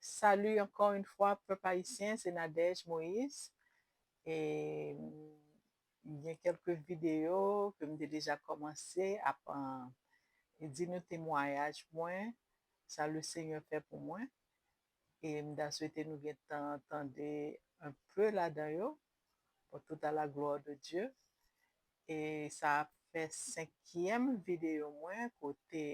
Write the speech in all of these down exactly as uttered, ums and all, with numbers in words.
Salut encore une fois, pèp ayisyen, se Nadège Moïse. E gen kèlke videyo ke m te deja kòmanse ap di nou temwayaj mwen, sa Lesenyè fè pou mwen. E m ta swete nou gen tan tande enpe ladan yo, pour tout à la gloire de Dieu. E sa ap fè senkyèm videyo mwen kote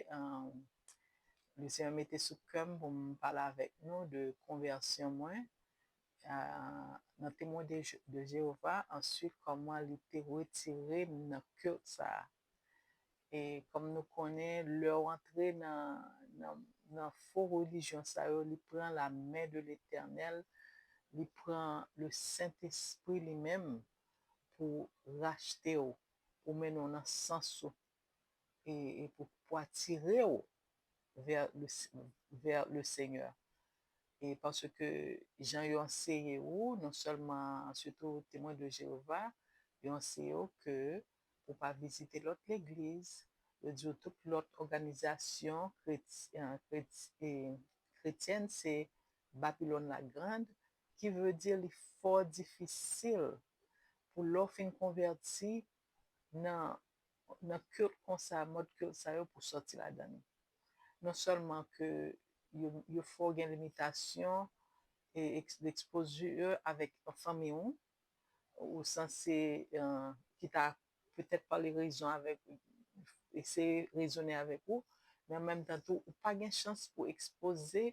Lesenyè mete sou kè m pou m pale avèk nou de konvèsyon mwen nan Temwen de Jewova, answit kòman li te retire m nan kilt sa a. E kòm nou konnen, lè w antre nan, nan, nan fo relijyon sa yo, li pran la men de Letènèl, li pran le Sentespri li menm pou rachte w, pou mennen w nan sans ou, e, e pou, pou atire w vers le, vers le Seigneur. E paske jan yo anseye ou, non sèlman, sitou Temwen de Jewova, yo anseye ou ke pou pa vizite lòt legliz, yo di ou tout lòt òganizasyon kretyen, kretyen, se Babilòn la Grand, ki vle di li fò difisil pou lè w fin konvèti nan, nan kilt konsa, mòd kilt sa yo pou sòti ladan li. Non sèlman ke yo, yo fè w gen limitasyon e ekspoze avèk fanmi w, ou sanse ki ta petèt pale rezon avèk, eseye rezone avèk ou, men an menm tan tou, ou pa gen chans pou ekspoze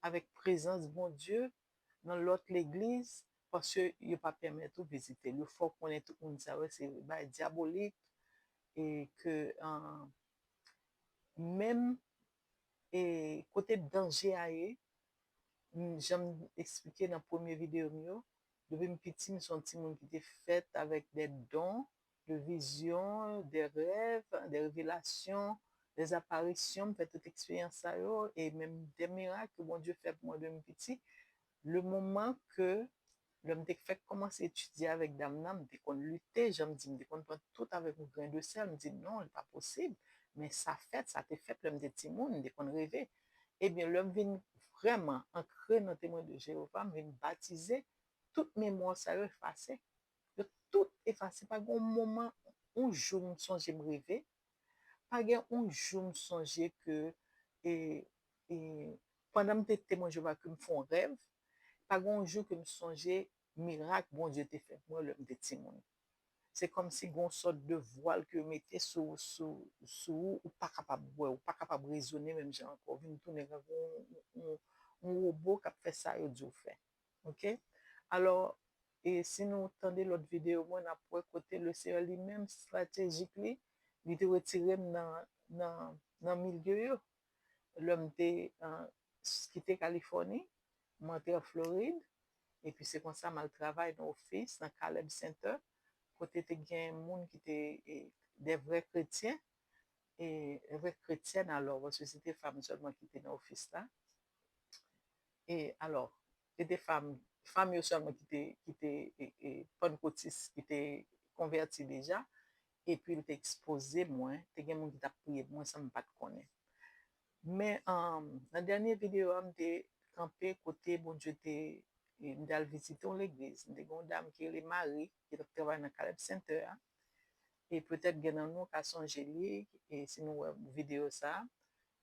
avèk prezans Bondye nan lòt legliz, paske yo pa pèmèt ou vizite l. Yo fè w konnen tout moun sa yo se bagay dyabolik, e ke menm e kote danje a ye, jan m eksplike nan premye videyo m yo, depi m piti, m se yon timoun ki te fèt avèk de don, de vizyon, de rèv, de revelasyon, de aparisyon, m fè tout eksperyans sa yo, e menm de mirak ke Bondye fè pou mwen depi m piti. Le moman ke lè m te fèk kòmanse etidye avèk dam nan, m te konn lite, jan m di, m te konn pran tout avèk yon grenn de sèl, m di non, li pa posib, men sa fèt, sa te fèt lè m te timoun, m te konn reve. Ebyen, lè m vin vrèman ankre nan Temwen de Jewova, m vin batize, tout memwa sa yo efase. Yo tout efase. Pa gen yon moman, yon jou m sonje m reve. Pa gen yon jou m sonje ke, e, e, pandan m te Temwen Jewova ke m fè yon rèv, pa gen yon jou ke m sonje mirak Bondye te fè pou mwen lè m te timoun. Se kòmsi gen yon sòt de vwal ke yo mete sou, sou, sou ou, ou pa kapab wè, ou pa kapab rezone menm jan ankò, ou vin tounen tankou yon, yon, yon wobo k ap fè sa yo di w fè. Oke? Alò, e si nou tande lòt videyo mwen, n ap wè kote Lesenyè li menm, estratejik li, li te retire m nan, nan, nan milye yo. Lè m te kite Kalifòni, m antre an Florid, epi se konsa m al travay nan ofis, nan Caleb Center, kote te gen moun ki te, e, de vrè kretyen, e vrè kretyèn alò, paske se te fanm sèlman ki te nan ofis la. E alò, se te fanm, fanm yo sèlman ki te, ki te, e, e, pannkotis, ki te konvèti deja, epi l te ekspoze mwen, te gen moun ki t ap priye pou mwen san m pa t konnen. Men, um, nan dènye videyo a, m te kanpe kote Bondye te, e, m te al vizite yon legliz. M te gen yon dam ki rele Mari, ki t ap travay nan Caleb Center a. E petèt gen nan nou ka sonje li, e si nou wè videyo sa a.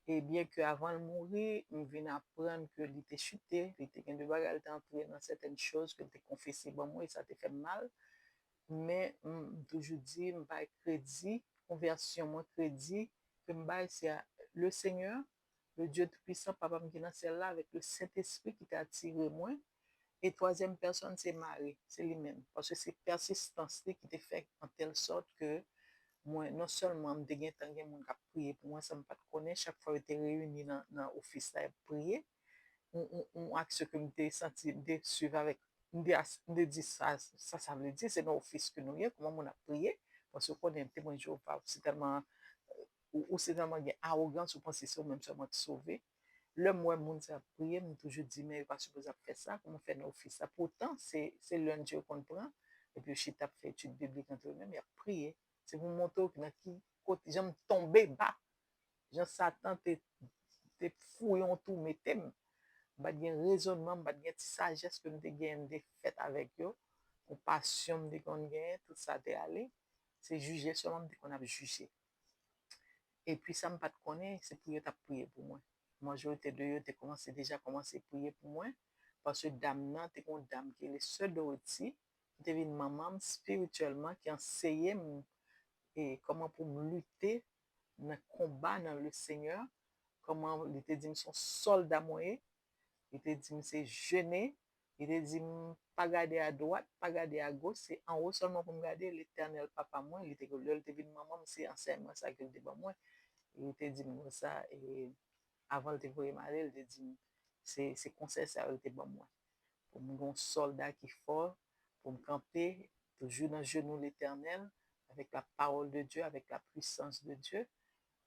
E byen ke avan l mouri, m vin aprann ke li te chite, li te gen de bagay, li te antre nan sètèn choz ke l te konfese ban mwen, e sa te fè m mal. Men m toujou di, m bay kredi, konvèsyon mwen, kredi ke m bay, se a Lesenyè, le Dye Toupisan, Papa m ki nan syèl la, avèk le Sentespri ki te atire mwen. E twazyèm pèsòn, se Mari, se li menm. Paske se pèsistans li ki te fè an tèl sòt ke mwen, non sèlman m te gentan gen moun k ap priye pou mwen san m pa t konnen, chak fwa yo te reyini nan, nan ofis la, y ap priye. Yon, yon, yon aksyon ke m te santi, m te swiv avèk, m te, m te di sa, sa, sa vle di, se nan ofis ke nou ye, kòman moun ap priye, paske w konnen Temwen Jewova, se tèlman, ou, ou se tèlman gen awogans, ou panse se ou menm sèlman ki sove. Lè m wè moun sa ap priye, m toujou di, men yo pa sipoze ap fè sa, kòman fè nan ofis la? Poutan, se, se lunch yo konn pran, epi yo chita ap fè etid biblik antre yo menm, y ap priye. Se pou m montre w nan ki kote, jan m tonbe ba, jan Satan te, te fouye yon twou mete m. M pa t gen rezònman, m pa t gen ti sajès ke m te genyen, m te fèt avèk yo. Konpasyon m te konn genyen, tout sa te ale. Se jije sèlman m te konn ap jije. Epi sa m pa t konnen, se pou yo t ap priye pou mwen. Majorite de yo te kòmanse, deja kòmanse priye pou mwen, paske dam nan te gen yon dam ki rele Sè Dorothy, ki te vin manman m espirityèlman, ki anseye m e kòman pou m lite nan konba nan le Senyè, kòman li te di m se yon sòlda mwen ye, li te di m se jene, li te di m pa gade adwat, pa gade agoch, se anwo sèlman pou m gade, Letènèl Papa mwen, li te, lè l te vin manman m, se ansèyman sa ke l te ban mwen. Li te di m konsa, e, avan l te voye m ale, li te di m, se, se konsèy sa yo li te ban mwen. Pou m gen yon sòlda ki fò, pou m kanpe toujou nan jenou Letènèl, avèk la parole de Dieu, avèk la puissance de Dieu.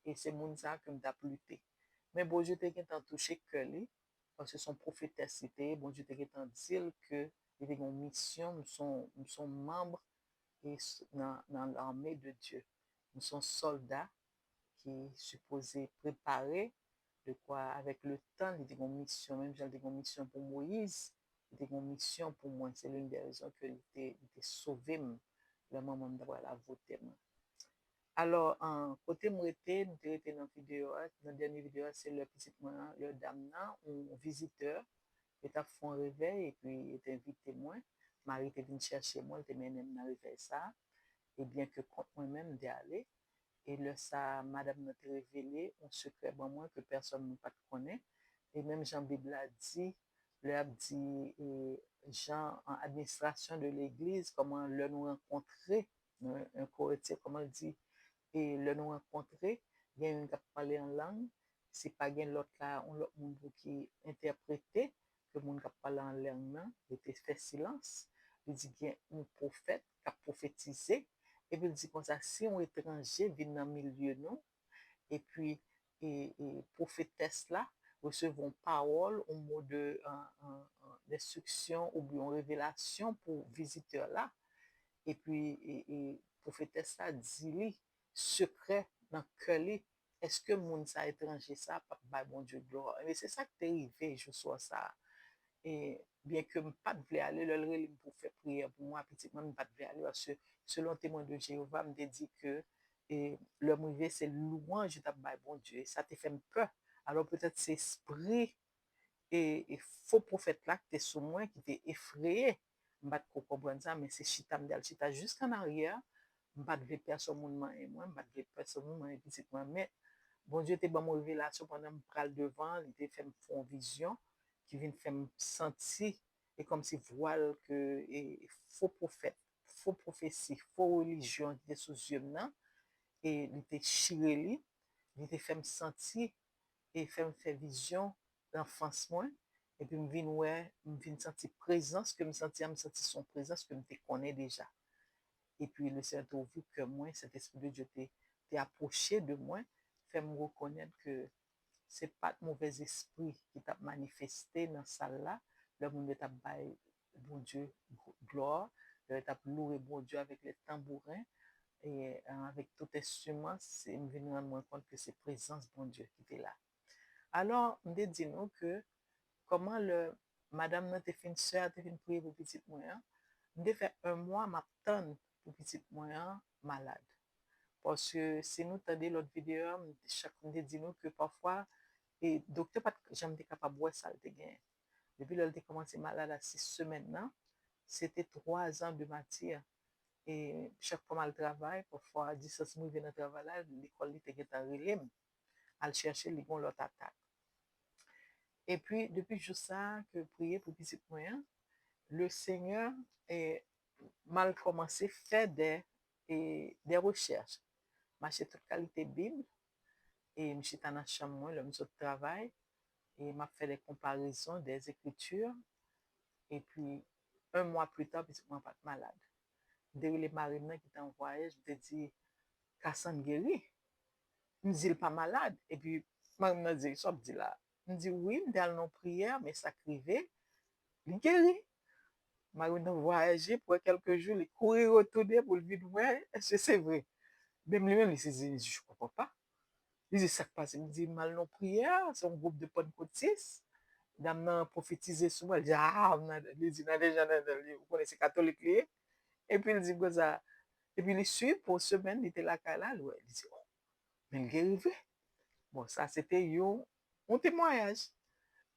E se moun sa ke m t ap lite. Men Bondye te gentan touche kè li, paske se yon pwofetès li te ye, Bondye te gentan di l ke li te gen yon misyon, m se yon, m se yon manm e s-, nan, nan lame de Dye. M se yon sòlda ki sipoze prepare, dekwa avèk le tan, li te gen yon misyon, menm jan li te gen yon misyon pou Moyiz, li te gen yon misyon pou mwen. Se l'une des raisons ke li te, li te sove m lè manman m ta pral avòte mwen. Alò, an, kote m rete, m te rete nan videyo a, nan dènye videyo a, se lè pitit mwen an, lè dam nan, yon vizitè, yo t ap fè yon revèy, epi yo te envite mwen. Mari te vin chèche mwen, li te mennen m nan revèy sa a. E byen ke kont mwen menm, m te ale. E lè sa a, madanm nan te revele yon sekrè ban mwen ke pèsonn moun pa t konnen. E menm jan Bib la di, lè y ap di, e, jan an administrasyon de legliz, kòman lè nou rankontre, nou, yon Korentyen, kòman l di, e lè nou rankontre, gen youn k ap pale an lang, si pa gen lòt la, yon lòt moun pou ki entèprete, ke moun k ap pale an lang nan, li te fè silans. Li di gen yon pwofèt k ap pwofetize, epi l di konsa, si yon etranje vin nan milye nou, epi, e, e, pwofetès la resevwa yon pawòl, yon mo de, an, an, an, enstriksyon oubyen yon revelasyon pou vizitè la, epi, e, e, pwofetès la di li sekrè nan kè li, èske moun sa, etranje sa, p ap bay Bondye glwa? Ebyen, se sa k te rive jou swa sa a. E byen ke m pa t vle ale, lè l rele m pou fè priyè pou mwen, pitit mwen, m pa t vle ale, paske selon Temwen de Jewova, m te di ke, e, lè m rive, se lwanj yo t ap bay Bondye. E sa te fè m pè. Alò, petèt se espri e, e fo pwofèt la ki te sou mwen, ki te efreye. M pa t ko konprann sa, men se chita m t al chita jisk an aryè. M pa t vle pèsonn moun manyen mwen, m pa t vle pèsonn moun manyen pitit mwen. Men Bondye te ban m yon revelasyon pandan m pral devan, li te fè m fè yon vizyon ki vin fè m santi e kòmsi vwal ke, e, fo pwofèt, fo pwofesi, fo relijyon ki te sou zye m nan, e li te chire li, li te fè m santi e fè m fè vizyon lanfans mwen, epi m vin wè, m vin santi prezans ke m santi an, m santi se yon prezans ke m te konnen deja. Epi Lesenyè te ouvri kè mwen, Sentespri de Dye te, te apwoche de mwen, fè m rekonèt ke se pa t movèzespri ki t ap manifeste nan sal la, lè moun yo t ap bay Bondye glwa, lè yo t ap louwe Bondye avèk lè tanbouren, e, avèk tout enstriman, se, m vin rann mwen kont ke se prezans Bondye ki te la. Alò, m te di nou ke kòman lè madanm nan te fin, sè a te fin priye pou pitit mwen an, m te fè yon mwa m ap tann pou pitit mwen an malad. Paske si nou tande lòt videyo a, m, chak m te di nou ke pafwa, e, doktè pa t janm te kapab wè sa l te genyen. Depi lè l te kòmanse malad a sis semèn nan, se te twa zan de mati. E chak fwa m al travay, pafwa distans m rive nan travay la, lekòl li te gentan rele m al chèche l, li gen yon lòt atak. Epi, depi jou sa a ke priye pou pitit mwen an, Lesenyè, e, m al kòmanse fè de, e, de rechèch. M achte tout kalite Bib, e m chita nan chanm mwen lè m sot travay, e m ap fè de konparezon, de ekriti, epi, yon mwa pli ta, pitit mwen pa t malad. M te rele mari m nan ki te an vwayaj, m te di, Kassann geri. M di l pa malad. Epi, mari m nan di, sa w ap di la? M di, wi, m te al nan yon priyè, men sa k rive, li geri. Mari m nan vwayaje pou kèlke jou, li kouri retounen pou l vin wè, èske se vre? Menm li menm, li sezi, li di, je comprends pas. Li di, sa k pase? M di, m al nan yon priyè, se yon gwoup de pannkotis, dam nan pwofetize sou mwen, li di, ah, li di nan deja nan li, ou konnen se katolik li ye. Epi li di m konsa, epi li swiv pou yon semèn, li te lakay la, li wè, li di, oh, men l geri vre. Bon, sa se te yon, yon temwayaj.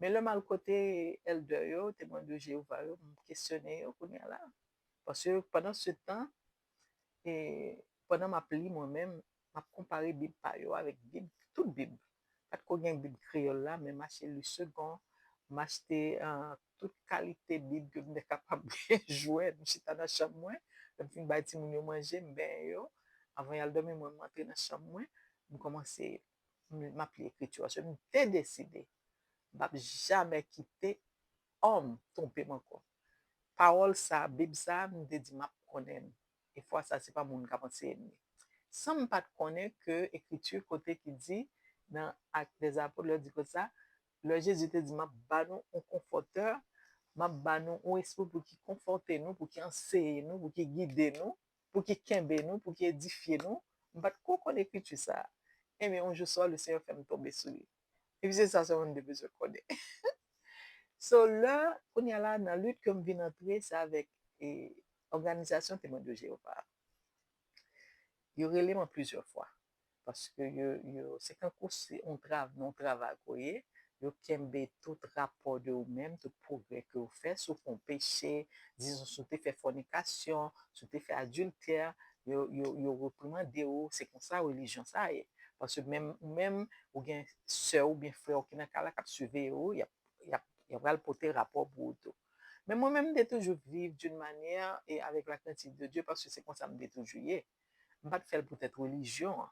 Men lè m al kote èldè yo, Temwen de Jewova yo, m kesyone yo kounye a la. Paske pandan se tan, e, pandan m ap li mwen menm, m ap konpare Bib pa yo avèk Bib, tout Bib. Pa t ko gen Bib kreyòl la, men m achte Le Second, m achte, euh, tout kalite Bib ke m te kapab jwenn. M chita nan chanm mwen, lè m fin bay timoun yo manje, m benyen yo. Anvan y al dòmi, mwen, m antre nan chanm mwen, m kòmanse, m, m ap li ekriti a. Paske m te deside, m p ap jamè kite òm twonpe m ankò. Pawòl sa, Bib sa, m te di m ap konnen l. E fwa sa, se pa moun k ap anseye m li. San m pa t konnen ke ekriti kote ki di, nan Actes des Apôtres, lè di konsa, lè Jezi te di, m ap ba nou yon konfòtè, m ap ba nou yon espri pou ki konfòte nou, pou ki anseye nou, pou ki gide nou, pou ki kenbe nou, pou ki edifye nou, m pa t ko konn ekriti sa. Ebyen, yon jou swa, Lesenyè fè m tonbe sou li. Epi se sa sèlman m te bezwen konnen. So, lè, kounye a la, nan lit ke m vin antre, se avèk, e, òganizasyon Temwen de Jewova. Yo rele m plizyè fwa. Paske yo, yo, se tankou se yon trav-, yon travay ke w ye. Yo kenbe tout rapò de ou menm, tout pwogrè ke w fè, si w fè yon peche, dizon, si w te fè fònikasyon, si w te fè adiltè, yo, yo, yo reprimande w. Se konsa relijyon sa ye. Paske menm, ou menm, ou gen sè w oubyen frè w ki nan kay la k ap siveye w, y ap, y ap, y ap pral pote rapò pou ou tou. Men mwen menm, m te toujou viv d'une manière et avec la crainte de Dieu, paske se konsa m te toujou ye. M pa t fè l poutèt relijyon an.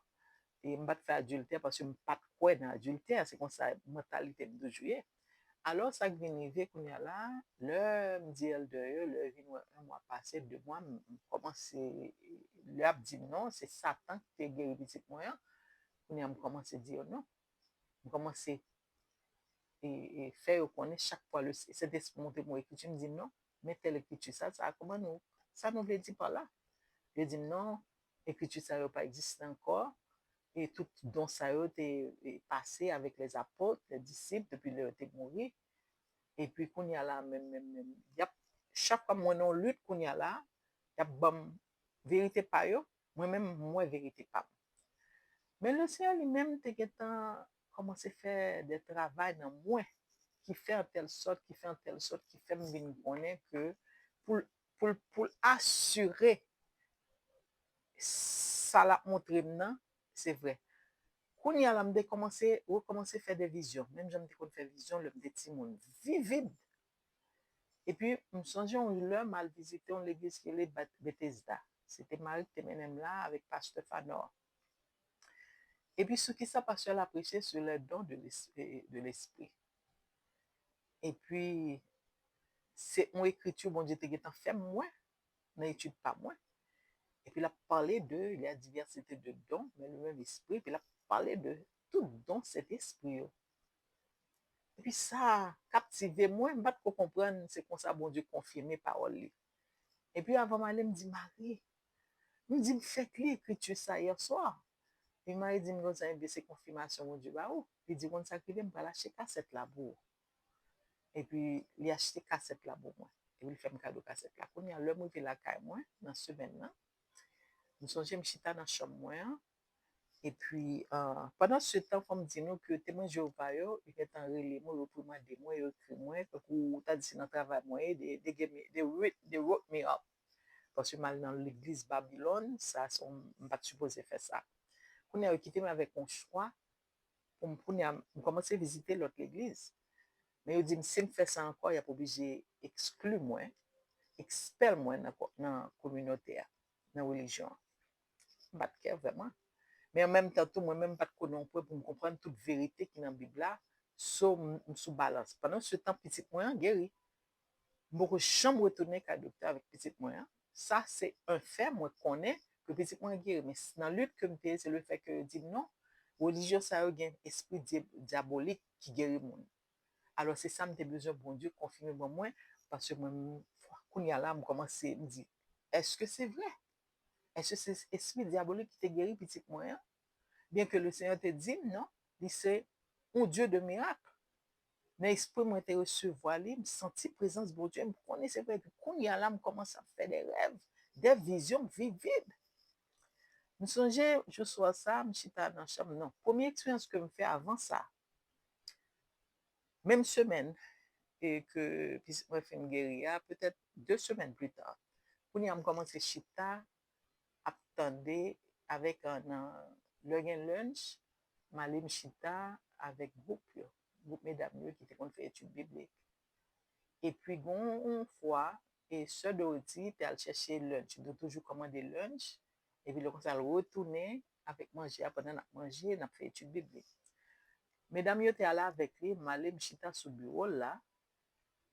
E m pa t fè adiltè paske m pa t kwè nan adiltè. Se konsa mantalite m toujou ye. Alò, sa k vin rive kounye a la, lè m di èldè yo, lè vin wè yon mwa pase, de mwa, m, m kòmanse, lè y ap di m non, se Satan ki te geri pitit mwen an. Kounye a, m kòmanse di yo non. M kòmanse, e, e, fè yo konnen chak fwa le Sentespri montre m yon ekriti, m di non, men tèl ekriti sa, sa kòman nou, sa nou vle di pa la? Yo di m non, ekriti sa yo pa egziste ankò, e tout don sa yo te, e, pase avèk lèzapot, lèdisip, depi lè yo te mouri. Epi kounye a la, menm, menm, menm, y ap, chak fwa m wè nan yon lit kounye a la, y ap ban m verite pa yo, mwen menm, m wè verite pa m. Men Lesenyè li menm te gentan kòmanse fè de travay nan mwen, ki fè an tèl sòt, ki fè an tèl sòt, ki fè m vin konnen ke pou l, pou l, pou l asire sa l ap montre m nan, se vre. Kounye a la, m te kòmanse, rekòmanse fè de vizyon. Menm jan m te konn fè vizyon lè m te timoun. Vivid. Epi, m sonje yon lè m al vizite yon legliz ki rele Bat-, Bethesda. Se te mari ki te mennen m la avèk pastè Fanor. Epi, sou ki sa pastè la preche, sur les dons de l'es-, de l'esprit. Epi, se yon ekriti Bondye te gentan fè m wè nan etid pa mwen. Epi, l ap pale de la diversité de dons, mais le même esprit. Epi, l ap pale de tout don Sentespri yo. Epi sa kaptive mwen, m pa t ko konprann se konsa Bondye konfime pawòl li. Epi avan m ale, m di, Mari, m di, m fèk li ekriti sa yè swa. Epi Mari di m konsa, ebyen, se konfimasyon Bondye ba ou. Li di, konn sa k rive, m pral achte kasèt la pou ou. Epi li achte kasèt la pou mwen. Epi li fè m kado kasèt la. Kounye a, lè m rive lakay mwen, nan semèn nan, m sonje m chita nan chanm mwen an, epi, euh, pandan se tan, fò m di nou ke Temwen Jewova yo, yo gentan rele mwen, yo reprimande mwen, yo ekri mwen, tankou w ta di se nan travay mwen ye, they, they give me, they writ-, they wrote me up. Paske m al nan legliz Babilòn, sa se yon, m pa t sipoze fè sa. Kounye a, yo kite m avèk yon chwa pou m, kounye a, m kòmanse vizite lòt legliz. Men yo di m, si m fè sa ankò, y ap oblije ekskli mwen, ekspèl mwen nan ko-, nan kominote a, nan relijyon an. M pa t kè vrèman. Men an menm tan tou, mwen menm m pa t konnen yon pwen pou m konprann tout verite ki nan Bib la, so m, m sou balans. Pandan se tan, pitit mwen an geri. M poko janm retounen kay doktè avèk pitit mwen an. Sa se yon fè, mwen konnen ke pitit mwen geri. Men s-, nan lit ke m te ye, se lefètke yo di m non, relijyon sa yo gen espri dye-, dyabolik ki geri moun. Alò, se sa m te bezwen Bondye konfime ban mwen, paske mwen, m, kounye a la, m kòmanse, m di, èske se vre? Èske se espri dyabolik ki te geri pitit mwen an? Byenke Lesenyè te di m, non, li se yon Dye de mirak. nan espri mwen te resevwa li, m santi prezans Bondye, m konnen se vre. Epi kounye a la, m kòmanse ap fè de rèv, de vizyon, m vivid. M sonje jou swa sa, m chita nan chanm nan. Premye eksperyans ke m fè avan sa, menm semèn e ke pitit mwen fin geri a, petèt de semèn pli ta, kounye a m kòmanse chita ap tande avèk, nan, lè gen lunch, m ale m chita avèk gwoup yo, gwoup medam yo ki te konn fè etid biblik. Epi gon yon fwa, e sè Dorothy te al chèche lunch. Yo toujou kòmande lunch. Epi lè konsa, l retounen avèk manje a pandan n ap manje, n ap fè etid biblik. Medam yo te ale avèk li, m ale m chita sou biwo l la,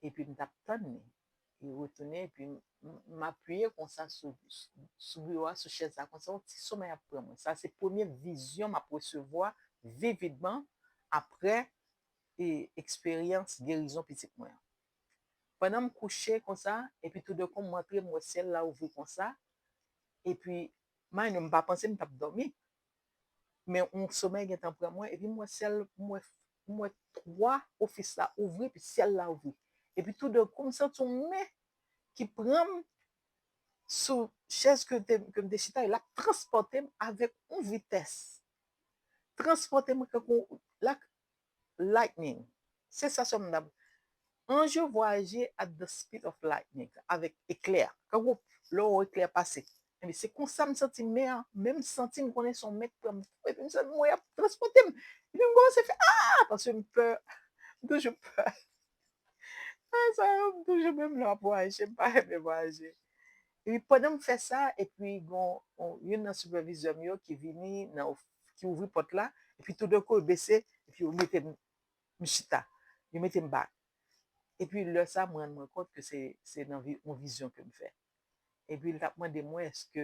epi m t ap tann li. Li retounen, epi m, m, m apiye konsa sou, sou biwo a, sou chèz la, konsa, yon ti somèy ap pran mwen. Sa se premye vizyon m ap resevwa vividman apre e, eksperyans gerizon pitit mwen an. Pandan m kouche konsa, epi toudenkou m antre, m wè syèl la ouvri konsa, epi, mind you, m pa panse m t ap dòmi. Men yon somèy gentan pran mwen, epi m wè syèl, m wè, m wè twa ofis la ouvri, epi syèl la ouvri. Epi toudenkou, m santi yon men ki pran m sou chèz ke te, ke m te chita, e l ap transpòte m avèk yon vitès. Transpòte m kankou, like lightning. Se sa sèlman m t ap. Ange voyager at the speed of lightning, avèk eklè. Kankou lè w eklè pase. Ebyen, se konsa m santi men an, men m santi m konnen se yon men k pran m tou, epi m santi mwen ap transpòte m. Epi m kòmanse fè, ah! Paske m pè, m toujou pè. Ah, sa yo, m toujou menm lè m ap vwayaje, m pa renmen vwayaje. Epi pandan m fè sa, epi gon, on, youn nan sipèvizè m yo ki vini, nan, ki ouvri pòt la, epi toudenkou, yo bese, epi yo mete m, m chita. Yo mete m back. Epi lè sa, m rann mwen kont ke se, se nan vi, yon vizyon ke m fè. Epi l t ap mande mwen, èske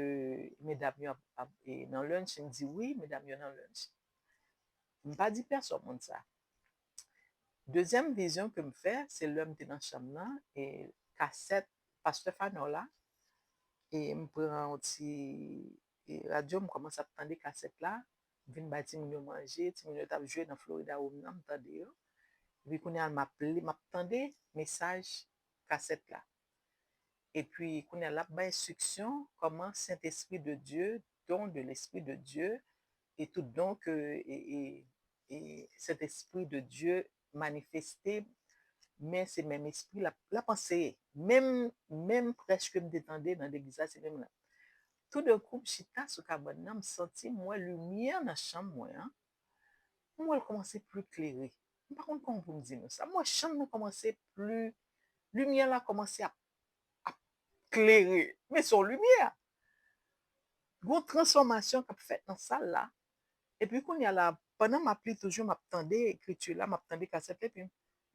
medam yo ap, ap, e, nan lunch? M di, wi, medam yo nan lunch. M pa di pèsòn moun sa. Dezyèm vizyon ke m fè, se lè m te nan chanm nan, e kasèt Pastè Fanò la, e m pran yon ti, e, radyo, m kòmanse ap tande kasèt la, m vin bay timoun yo manje, timoun yo t ap jwe nan Florida Room nan, m tande yo. Epi kounye a, m ap li, m ap tande mesaj kasèt la. Epi kounye a, l ap bay enstriksyon kòman Sentespri de Dye, don de l'Esprit de Dieu, e tout don ke, e, e, e Sentespri de Dye manifeste, men se menm espri l ap, l ap anseye. Menm, menm prèch ke m te tande nan legliz la, se menm la. Toudenkou, m chita sou kabann nan, m santi m wè limyè nan chanm mwen an. M wè l kòmanse pli klere. M pa konn kòman pou m di nou sa. M wè chanm nan kòmanse pli, limyè la kòmanse ap, ap klere. Men se yon limyè. Gon transfòmasyon k ap fèt nan sal la. Epi kounye a la, pandan m ap li toujou, m ap tande ekriti la, m ap tande kasèt la, epi,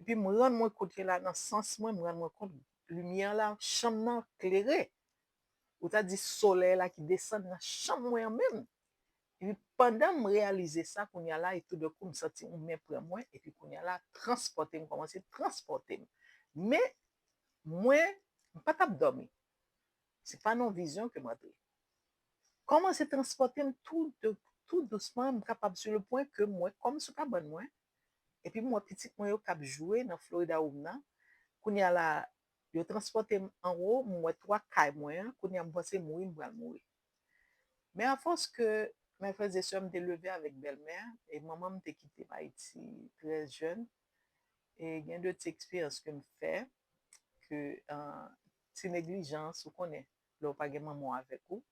epi m rann mwen kont ke la, nan sans mwen, m rann mwen kont limyè la, chanm nan klere. Ou ta di solèy la ki desann nan chanm mwen an menm. Epi pandan m reyalize sa, kounye a la, e toudenkou, m santi yon men pran mwen, epi kounye a la, transpòte m, kòmanse transpòte m. Men, mwen, m pa t ap dòmi. Se pa nan vizyon ke m antre. Kòmanse transpòte m tou, tou dousman, m kapab sou le pwen ke m wè kòm sou kabann mwen. Epi m wè pitit mwen yo k ap jwe nan Florida Room nan. Kounye a la, yo transpòte m anwo, m wè twa kay mwen an. Kounye a, m panse mouri, m pral mouri. Men afòs ke, mes frères et sœurs, m te leve avèk bèlmè, e manman m te kite m Ayiti trè jèn, e gen de ti eksperyans ke m fè, ke, ah, ti neglijans, ou konnen, lè w pa gen manman w avèk ou.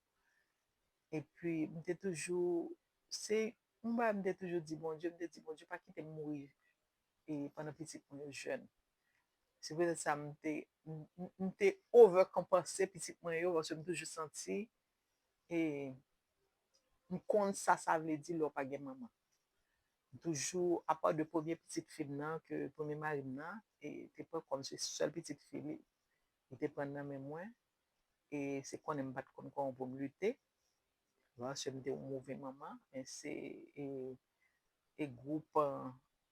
Epi, m te toujou, se yon bagay m te toujou di Bondye, m te di, Bondye, pa kite m mouri, e, pandan pitit mwen yo jèn. Se poutèt sa, m te, m, m, m te overkonpanse pitit mwen yo, paske m toujou santi, e, m konn sa sa vle di lè w pa gen manman. M toujou, apa de premye pitit fi m nan, ke premye mari m nan, e, te pran kòm se sèl pitit fi li, li te pran nan men mwen, e se konnen m pa t konn kòman pou m lite, paske m te yon move manman, men se, e, e gwoup, e,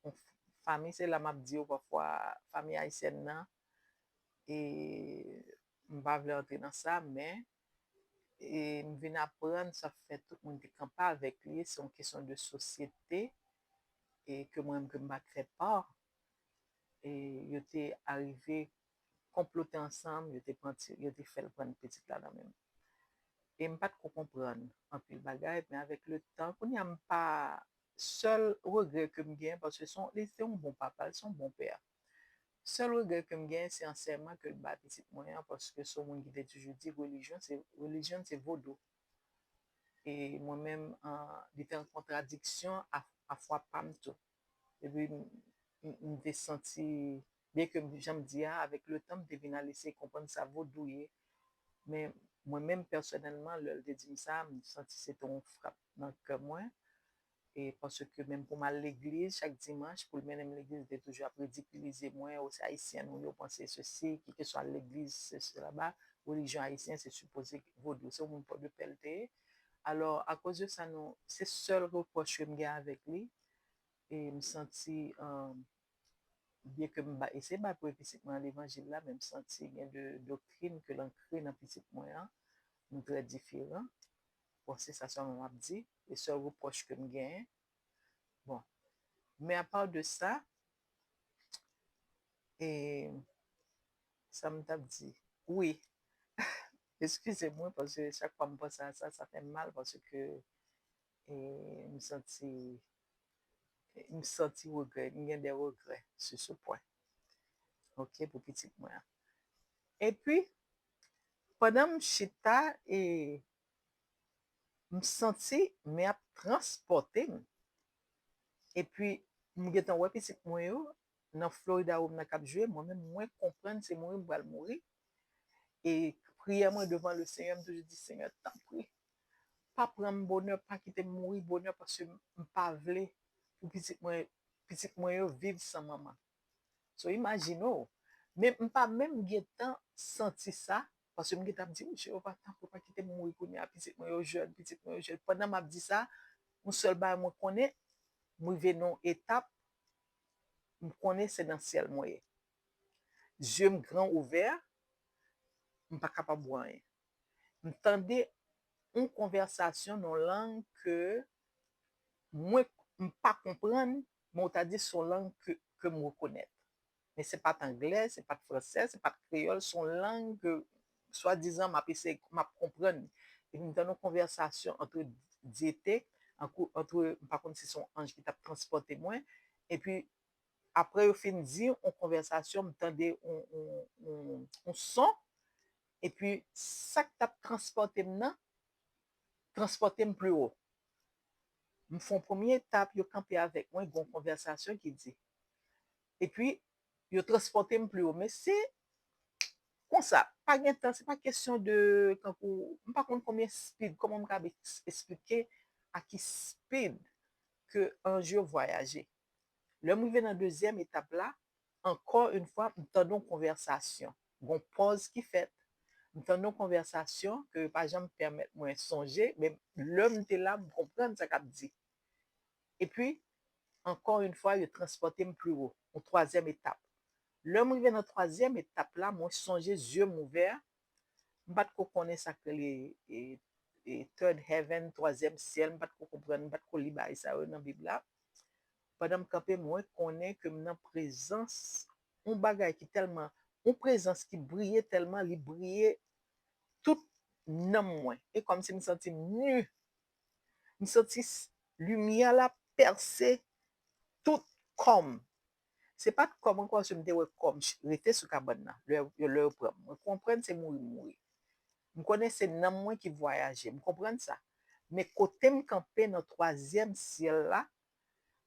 yon f-, fanmi, se la m ap di yo pafwa, fanmi ayisyèn nan, e m pa vle antre nan sa, men, e m vin aprann sa fè tout moun te kanpe avèk li, se yon kesyon de sosyete, e ke mwen menm ke m pa t fè pa. e yo te arive konplote ansanm, yo te pran ti, yo te fè l pran pitit la nan men m. E m pa t ko konprann anpil bagay, men avèk le tan, kounye a m pa, sèl regrè ke m gen, paske se yon, li se yon bon papa, li se yon bon pè. Sèl regrè ke m gen, se ansèyman ke l bay pitit mwen an, paske se yon moun ki te toujou di relijyon, se, relijyon se vodou. E mwen menm, an, li te an kontradiksyon a, a fwa pa m tou. Epi m, m, m te santi, byen ke m, jan m di a, avèk le tan, m te vin al eseye konprann sa vodou ye. Men mwen menm pèsonèlman, lè l te di m sa, m santi se te yon frap nan kè mwen. E paske menm pou m al legliz chak dimanch, pou l mennen m legliz, li te toujou ap ridikilize mwen, o se ayisyen nou, yo panse sesi, kikeswa legliz, sesi laba, relijyon ayisyen, se sipoze vodou, se yon moun Pòdepè l te ye. Alò, akoz de sa, nou, se sèl repwòch ke m gen avèk li. E m santi, um, byen ke m ba, eseye bay pou pitit mwen an levanjil la, men m santi gen de doktrin ke l ankre nan pitit mwen an, nou trè diferan. Bon, se sa sèlman m ap di, e sèl repwòch ke m genyen. Bon, men apa de sa, e sa m t ap di, wi, eskize mwen, paske chak fwa m panse a sa, sa fè m mal, paske e, m santi, m santi regrè, m gen de regrè sou se pwen. Ok, pou pitit mwen an. Epi, pandan m chita, e, m santi men ap transpòte m. Epi, m gentan wè pitit mwen yo, nan Florida, ou nan k ap jwe, mwen menm, mwen konprann se mouri m pral mouri. E priyè mwen devan le Senyè, m toujou di, Senyè, tanpri, pa pran m bonè, pa kite m mouri bonè, paske m pa vle pou pitit mwen, pitit mwen yo viv san manman. So, imajine w. Men m pa menm gentan santi sa, paske m gentan ap di, "O Jewova, tanpri, pa kite m mouri kounye a, pitit mwen yo jèn, pitit mwen yo jèn." Pandan m ap di sa, yon sèl bagay mwen konnen, m rive nan yon etap, m konnen se nan syèl mwen ye. Zye m gran ouvè, m pa kapab wè anyen. M tande yon konvèsasyon nan yon lang ke mwen, m pa konprann, men w ta di se yon lang ke, ke m rekonèt. Men se pa t anglè, se pa t fransè, se pa t kreyòl, se yon lang ke swadizan m ap eseye, m ap konprann. Epi m tande yon konvèsasyon antre dyete, antre, m pa konn si se yon anj ki t ap transpòte mwen, epi apre yo fin di yon konvèsasyon, m tande yon, yon, yon, yon son, epi sa k t ap transpòte m nan, transpòte m pi wo. M fè yon premye etap, yo kanpe avèk mwen, gen yon konvèsasyon ki di. Epi, yo transpòte m pi wo. Men se konsa, pa gen tan, se pa kesyon de, tankou, m pa konn konbyen speed, kòman m ka es-, esplike a ki speed ke anj yo vwayaje. Lè m rive nan dezyèm etap la, ankò yon fwa, m tande yon konvèsasyon. Gon pòz ki fèt. M tande yon konvèsasyon ke yo pa janm pèmèt mwen sonje, men lè m te la, m konprann sa k ap di. Epi, ankò yon fwa, yo transpòte m pi wo, yon twazyèm etap. Lè m rive nan twazyèm etap la, mwen sonje zye m ouvè, m pa t ko konnen sa k rele, e, e, third heaven, twazyèm syèl, m pa t ko konprann, m pa t ko li bagay sa yo nan Bib la. Pandan m kanpe, mwen konnen ke m nan prezans yon bagay ki tèlman, yon prezans ki briye tèlman, li briye tout nanm mwen. E kòmsi m santi m ni. M santi s-, limyè la pèse tout kò m. Se pa t kò m ankò, paske m te wè kò m ch-, rete sou kabann nan. Lè, lè yo pran m, mwen konprann se mouri m mouri. M konnen se nanm mwen ki vwayaje, m konprann sa. Men kote m kanpe nan twazyèm syèl la,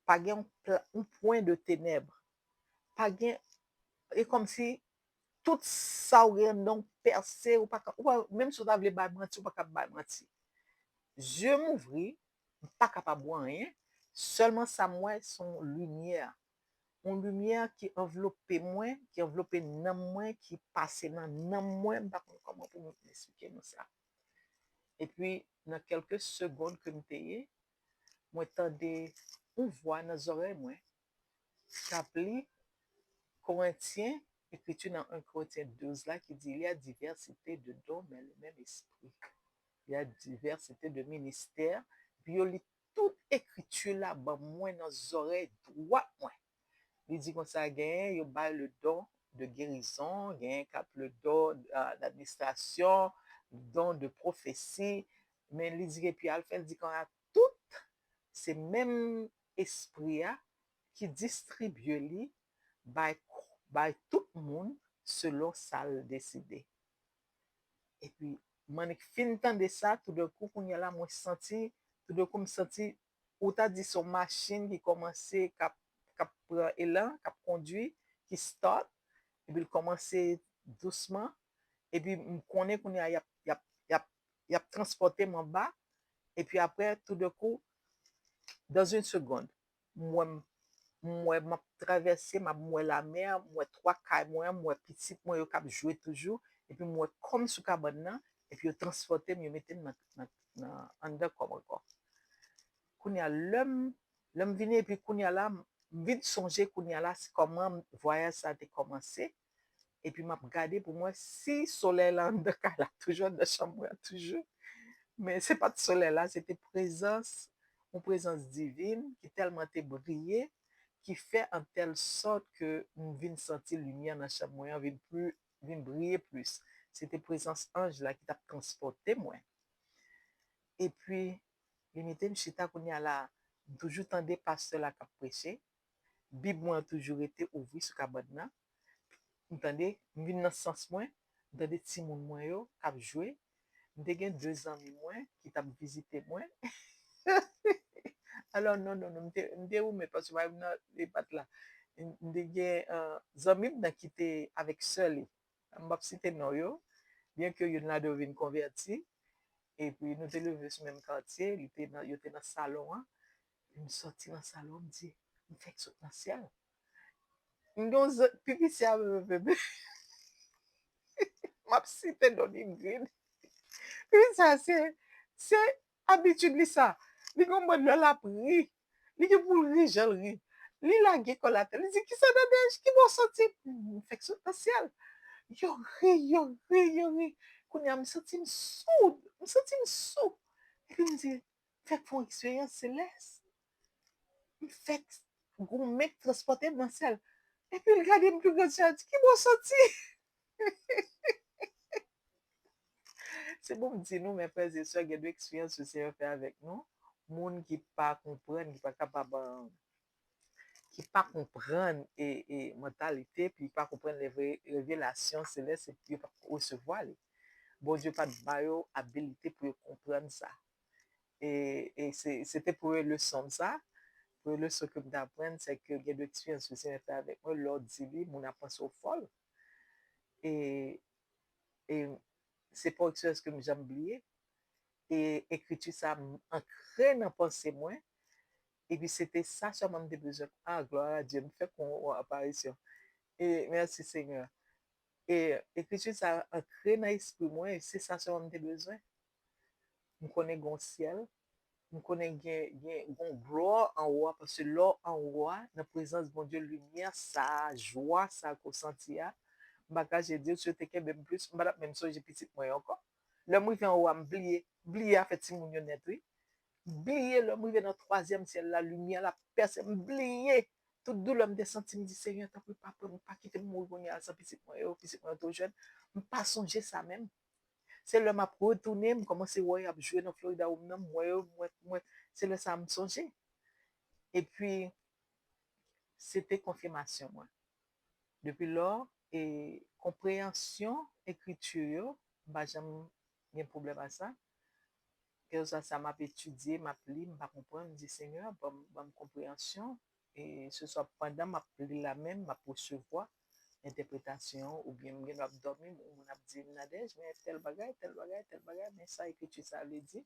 pa gen yon pla-, yon pwen de tenèb. Pa gen, e kòmsi tout sa w gen anndan w pèse, ou pa ka, ou pa, menm si w ta vle bay manti, ou pa ka bay manti. Zye m ouvri, m pa kapab wè anyen. Sèlman sa m wè, se yon limyè. Yon limyè ki anvlope mwen, ki anvlope nanm mwen, ki pase nan nanm mwen. M pa konn kòman pou m esplike nou sa. Epi, nan kèlke segonn ke m te ye, mwen tande yon vwa nan zòrèy mwen k ap li Korentyen, ekriti nan en Korentyen douz la ki di, "Il y a diversité de dons, mais le même esprit. Il y a diversité de ministères." Epi yo li tout ekriti la ban mwen nan zòrèy dwat mwen. Li di konsa, genyen yo bay le don de gerizon, genyen k ap le don d'administrasyon, don de pwofesi, men li di epi al fè, li di konsa, tout se menm Espri a ki distribye li bay, bay tout moun selon sa l deside. Epi, m annik fin tande sa, toudenkou, kounye a la, mwen santi, toudenkou, m santi, ou ta di se yon machin ki kòmanse, k ap, k ap pran elan, k ap kondui, ki start, epi l kòmanse dousman, epi m konnen kounye a, y ap, y ap, y ap, y ap transpòte m anba, epi apre, toudenkou, dans une seconde, m wè m, m wè m ap travèse, m ap, m wè lamè, m wè twa kay mwen, m wè pitit mwen yo k ap jwe toujou, epi m wè kò m sou kabann nan, epi yo transpòte m, yo mete m nan, nan, nan, anndan kò m ankò. Kounye a, lè m, lè m vini, epi kounye a la, m vin sonje kounye a la, se kòman vwayaj sa te kòmanse, epi m ap gade pou m wè si solèy la anndan kay la toujou, anndan chanm mwen an toujou. Men se pa t solèy la, se te prezans, yon prezans divin ki tèlman te briye, ki fè an tèl sòt ke m vin santi limyè nan chanm mwen an vin pli, vin briye plis. Se te prezans anj la ki t ap transpòte mwen. Epi, li mete m chita kounye a la, m toujou tande pastè la k ap preche. Bib mwen an toujou rete ouvri sou kabann nan. M tande, m vin nan sans mwen, m tande timoun mwen yo k ap jwe. M te gen de zanmi mwen ki t ap vizite mwen. Alò, non, non, non, m te, m te woumet paske m pa nan epat la. M, m te gen, euh, zanmi m nan ki te avèk sè li. M p ap site non yo, byen ke youn ladan yo vin konvèti. Epi nou te leve sou menm katye, li te nan, yo te nan salon an. Epi m sòti nan salon, m di, m fèk sot nan syèl. M gen yon zan-, pi piti a, m ap site non Ingrid. Pi piti a, se, se abitid li sa. Li gen yon mòd lè l ap ri. Li gen pou l ri jan l ri. Li lage kò l atè. Li di, "Kisa, Nadège? Ki bò w soti?" M fèk sot nan syèl. Yo ri, yo ri, yo ri. Kounye a, m santi m sou. M santi m sou. Epi m di, "M fèk fè yon eksperyans selès. M fèk goumen k transpòte m nan syèl." Epi l gade m pi gran, li di, "Ki bò w soti?" Se pou m di nou, mes frères et sœurs, gen de eksperyans Lesenyè fè avèk nou. Moun ki pa konprann, ki pa kapab, euh, ki pa konprann e, e mantalite, pi pa konprann le vre revelasyon selès, epi yo p ap resevwa li. Bondye pa t ba yo abilite pou yo konprann sa. E, e se, se te premye leson m sa. Premye leson ke m te aprann, se ke gen de eksperyans Lesenyè fè avèk mwen, lè w di li, moun ap panse w fòl. E, e se pa yon eksperyans ke m janm bliye. E ekriti sa ankre nan panse mwen. Epi se te sa sèlman m te bezwen. Ah, gloire à Dieu, m fèk yon, yon aparisyon. E mèsi Senyè. E ekriti sa ankre nan espri mwen, e se sa sèlman m te bezwen. M konnen gen yon syèl, m konnen gen, gen, gen yon glwa anwo a, paske lè w anwo a, nan prezans Bondye, limyè sa a, jwa sa a ke w santi a, m pa kache di w, si yo te kenbe m plis, m pa t ap menm sonje pitit mwen yo ankò. Lè m rive anwo a, m bliye, bliye afè timoun yo nèt, wi. M bliye, lè m rive nan twazyèm syèl la, limyè la pèse, m bliye tout doulè m te santi, m di, "Senyè, tanpri, pa pran m, pa kite m mouri kounye a san pitit mwen yo, pitit mwen yo twò jèn." M pa sonje sa menm. Se lè m ap retounen, m kòmanse wè y ap jwe nan Florida Room nan, m wè yo, m wè, m wè, se lè sa a m sonje. Epi, se te konfimasyon mwen. Depi lò, e konpreyansyon ekriti yo, m pa janm gen pwoblèm a sa. Kèlkeswa sa m ap etidye, m ap li, m pa konprann, m di, "Senyè, ban m, ban m konpreyansyon." E se swa pandan m ap li la menm, m ap resevwa entèpretasyon, oubyen m gen dwa ap dòmi, yon moun ap di m, "Nadège, men tèl bagay, tèl bagay, tèl bagay, men sa ekriti sa a vle di."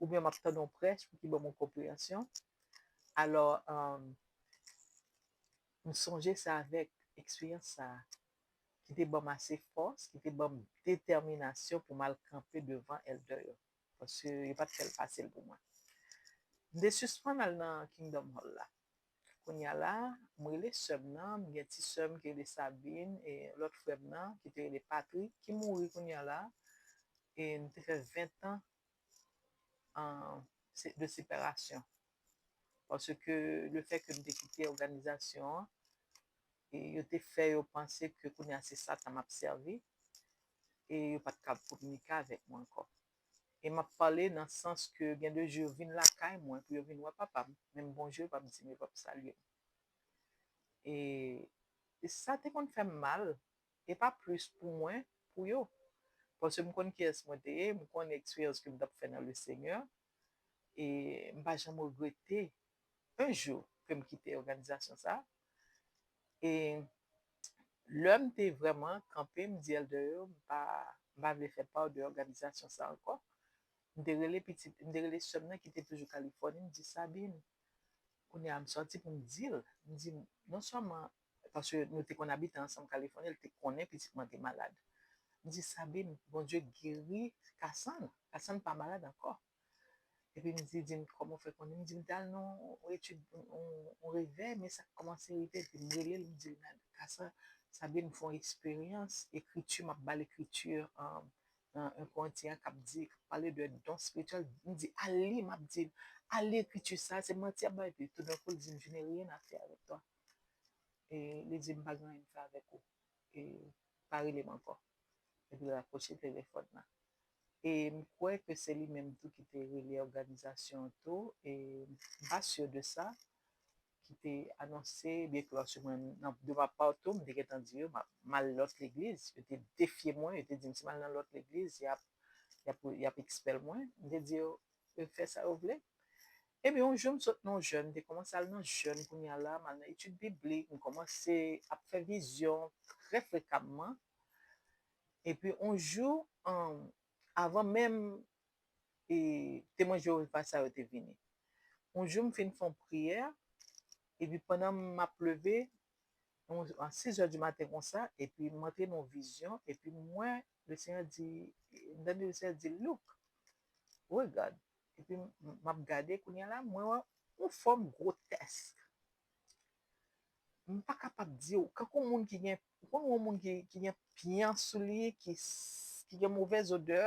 Oubyen m ap tande yon prèch pou ki ban m yon konpreyansyon. Alò, um, m sonje se avèk eksperyans sa a ki te ban m ase fòs, ki te ban m detèminasyon pou m al kanpe devan èldè yo. Paske yo pa t fè l fasil pou mwen. M te sispann al nan Kingdom Hall la. Kounye a la, m rele sè m nan, m gen ti sè m ki rele Sabine, e lòt frè m nan ki te rele Patrick, ki mouri kounye a la. E m te fè ven tan an, se, de separasyon. Paske le fè ke m te kite òganizasyon an, e yo te fè yo panse ke kounye a se Satan m ap sèvi, e yo pa t ka kominike avèk mwen ankò. E m ap pale nan sans ke gen de jou yo vin lakay mwen pou yo vin wè papa m, menm bonjou yo p ap di m, yo p ap salye m. E, e sa te konn fè m mal, e pa plis pou mwen, pou yo. Paske m konn kiyès mwen te ye, m konnen eksperyans ke m t ap fè nan le Senyè, e m pa janm regrete yon jou ke m kite òganizasyon sa. E lè m te vrèman kanpe, m di èldè yo, m pa, m pa vle fè pa de òganizasyon sa ankò. M te rele pitit, m te rele sè m nan ki te toujou Kalifòni, m di, Sabine, kounye a m sòti pou m di l, m di, non sèlman, paske nou te konn abite ansanm Kalifòni, l te konnen pitit mwen te malad. M di, Sabine, Bondye geri Kasann. Kasann pa malad ankò. Epi m di, di m, kòman w fè konnen? M di, m t al nan yon etid, yon, yon revè, men sa k kòmanse rive, epi m rele l, m di l, Kasann, Sabine, m fè yon eksperyans, ekriti, m ap ba l ekriti, um, nan yon Korentyen k ap di, k ap pale de don espirityèl, m di, al li, m ap di l, al li ekriti sa, se manti y ap bay, epi toudenkou, l di m, je n'ai rien à faire avec toi. E li di m, pa gen anyen m fè avèk ou. E pa rele m ankò. Epi l rakwoche telefòn nan. E m kwè ke se li menm tou ki te rele òganizasyon an tou, e m pa si de sa, ki te anonse, byen ke lòske mwen, nan, de ma part tou, m te gentan di yo, m ap, m al lòt legliz. Yo te defye mwen, yo te di m si m al nan lòt legliz, y ap, y ap, y ap ekspèl mwen. M te di yo, yo fè sa yo vle. Epi yon jou, m sot nan yon jèn, m te kòmanse al nan jèn, kounye a la, m al nan etid biblik, m kòmanse ap fè vizyon trè frekamman. Epi yon jou, um, avan menm e, temwen Jewova sa yo te vini. Yon jou, m fin fè yon priyè, epi pandan m ap leve, yon, a sis è di maten konsa, epi m antre nan yon vizyon, epi m wè Lesenyè di, m tande Lesenyè di, Look, regard. Epi m, m ap gade, kounye a la, mwen wè yon fòm gwotèsk. M pa kapab di w, kankou moun ki gen, ou konn yon moun ki, ki gen pyan sou li, ki, s- ki gen movèz odè,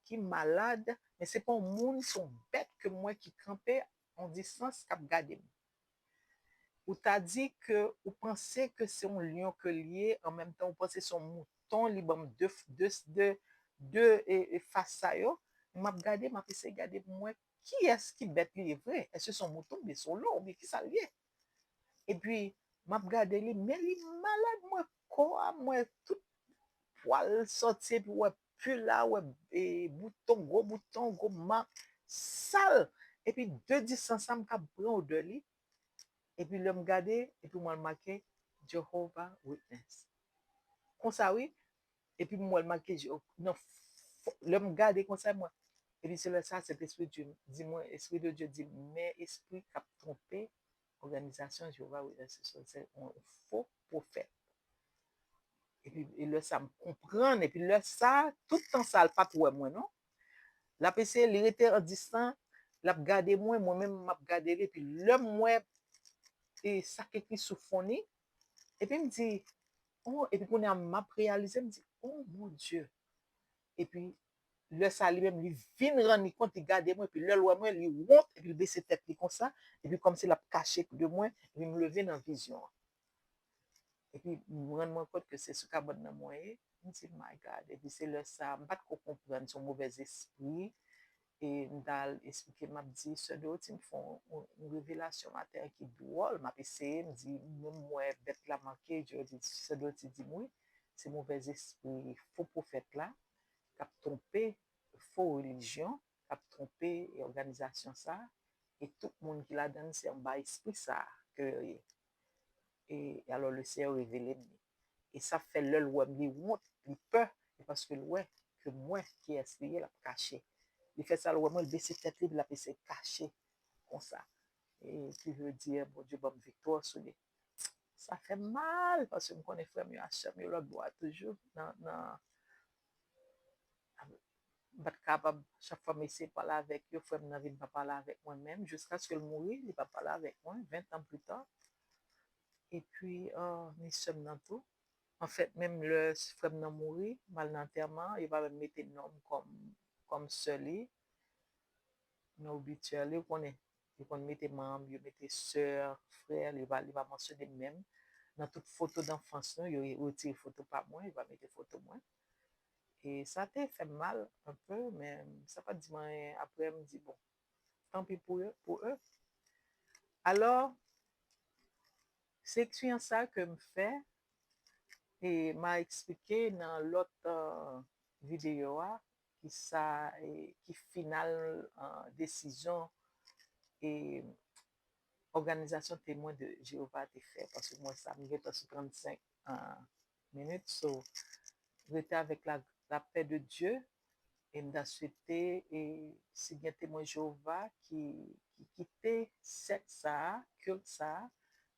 ki malad, men se pa yon moun, se yon bèt ke m wè ki kanpe yon distans k ap gade m. Ou ta di ke ou panse ke se yon lyon ke l ye, an menm tan ou panse se yon mouton, li ban m de, de, de, de e, e fas sa yo. M ap gade, m ap eseye gade pou m wè kiyès ki bèt li ye vre. Èske se yon mouton oubyen se yon lyon oubyen kisa l ye? Epi, m ap gade li, men li malad, m wè kò a, m wè tout pwal sòti, epi w wè pu la, w wè e, bouton, gwo bouton, gwo ma, sal. Epi de distans la, m ka pran odè li. Epi lè m gade, epi m wè l make Jehovah Witness. Konsa wi, epi m wè l make Je- nan fo- lè m gade konsa, mwen, epi se lè sa, Sentespri Dye di mwen, Esprit de Dieu di m, men espri k ap twonpe òganizasyon Jehovah Witness, se yon fo pwofèt. Epi e lè sa, m konprann, epi lè sa, tout tan sa, l pa t wè mwen, non. L ap eseye, li rete an distan, l ap gade mwen, mwen menm, m ap gade li, epi lè m wè e sa k ekri sou fon li, epi m di, oh, epi kounye a, m ap reyalize, m di, oh, mon Dieu. Epi lè sa, li menm, li vin rann li kont, li gade mwen, epi lè l wè mwen, li wont, epi l bese tèt li konsa, epi kòmsi l ap kache de mwen, epi m leve nan vizyon an. Epi m rann mwen kont ke se sou kabann nan mwen ye, m di, My God, epi se lè sa, m pa t ko konprann, se yon movèz espri, e m t al esplike, m ap di, Sè Dorothy, m fè yon, yon, yon revelasyon maten an ki dwòl, m ap eseye, m di, menm m wè bèt la make, Sè Dorothy di m, wi, se movèz espri, fo pwofèt la, k ap twonpe, fo relijyon, k ap twonpe e òganizasyon sa, e tout moun ki ladan l se anba espri sa ke yo ye. E, e alò, Lesenyè revele m li. E sa fè lè l wè m, li wont, li pè, e paske l wè ke mwen, kiyès li ye, l ap kache. Li fè sa, l wè mwen, l bese tèt li, l ap eseye kache konsa. E ki vle di, Bondye ban m viktwa sou li. Sa fè m mal, paske m konnen frè m yo ak sè m yo lòtbò a toujou nan, nan, m pa t kapab, chak fwa m eseye pale avèk yo, frè m nan vin pa pale avèk mwen menm, jiskaske l mouri, li pa pale avèk mwen, ven tan pli ta. Epi, ah, ni sè m nan tou. Anfèt, menm lè frè m nan mouri, m al nan antèman an, yo pa menm mete non m kòm, kòm sè li nan obityè li, ou konnen. Yo konn mete manm, yo mete sè, frè, li pa, li pa mansyone m menm. nan tout foto danfans nou, yo retire foto pa mwen, yo pa mete foto mwen. E sa te fè m mal anpe, men sa pa t di m anyen. Apre, m di, bon, tanpi pou yo, pou yo. Alò, se eksperyans sa ke m fè, e m a eksplike nan lòt, euh, videyo a, ki sa, e, ki final, euh, desizyon, e, òganizasyon Temwen de Jewova te fè, paske mwen sa, m gentan sou trannsenk, euh, minit, so, rete avèk la, lapè de Dye, e m ta swete, e, si gen Temwen Jewova ki, ki kite sèk sa a, kilt sa a,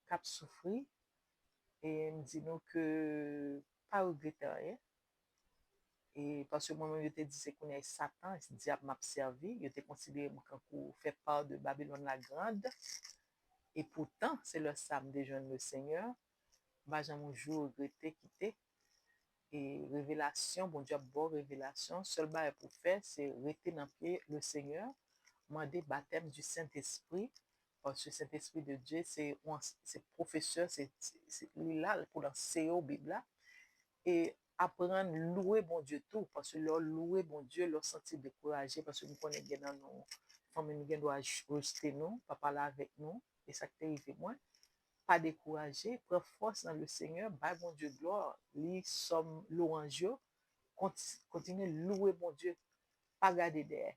k ap soufri, e m di nou ke pa regrete anyen. E paske mwen menm, yo te di se kounye a e Satan, e dyab m ap sèvi, yo te konsidere m kankou fè pa de Babylone la Grande. E poutan, se lè sa a m te jwenn le Senyè, m pa janm yon jou regrete kite. E revelasyon, Bondye ap ba w revelasyon, sèl bagay pou w fè, se rete nan pye le Senyè, mande batèm di Sentespri, paske Sentespri de Dye, se yon, se pwofesè, se, se, se li la pou l anseye w Bib la. E aprann louwe Bondye tou, paske lè w louwe Bondye, lè w santi dekouraje, paske m konnen gen nan nou, fanmi nou gen dwa j-, rejte nou, pa pale avèk nou, e sa k te rive mwen. Pa dekouraje, pran fòs nan le Senyè, bay Bondye glwa, li sòm lwanj yo, konti-, kontinye louwe Bondye, pa gade dèyè.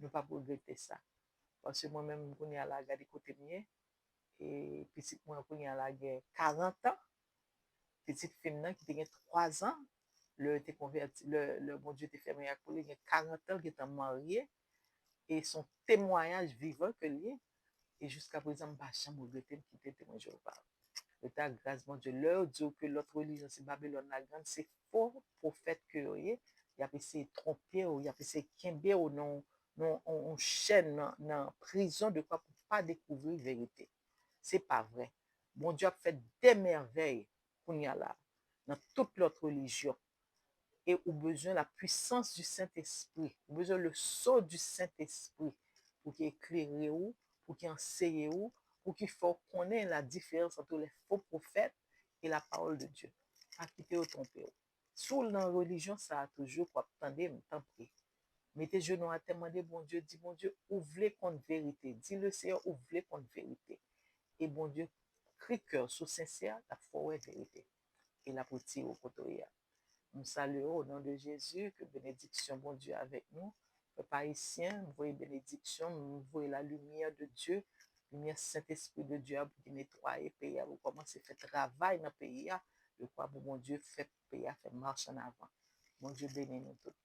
Nou p ap regrete sa. Paske mwen menm, kounye a la, gade kote m ye. E pitit mwen, kounye a la, gen karant an. Pitit fi m nan, ki te gen twa zan, lè yo te konvèti, lè, lè Bondye te fè mirak pou li, gen karant an, l gentan marye. E se yon temwayaj vivan ke l ye. E jiska prezan, m pa janm regrete m kite Temwen Jewova. Rete ak gras Bondye. Lè yo di w ke lòt relijyon se Babilòn la Grann, se fo pwofèt ke yo ye. Y ap eseye twonpe w, y ap eseye kenbe w nan, nan yon, yon chèn, nan, nan prizon, dekwa pou w pa dekouvri verite. Se pa vre. Bondye ap fè de mèvèy kounye a la, nan tout lòt relijyon. E ou bezwen la puissance du Saint-Esprit. Ou bezwen le sceau du Saint-Esprit pou ki eklere w, pou ki anseye w, pou ki fè w konnen la diferans entre les faux prophètes et la parole de Dieu. Pa kite yo twonpe w. Si w nan relijyon sa a toujou, k w ap tande m, tanpri, mete jenou atè, mande Bondye, di Bondye, ou vle konn verite. Di le Seyè, ou vle konn verite. E Bondye, kri kè w, si w sensè, l ap fè w wè verite. E l ap retire w kote w ye a. M salye w o non de Jezi, ke benediksyon Bondye avèk nou. Pèp ayisyen, m voye benediksyon, m voye la limyè de Dye, limyè Sentespri de Dye a pou ki netwaye peyi a, pou kòmanse fè travay nan peyi a, dekwa pou Bondye fè peyi a fè mach an avan. Bondye beni nou tout.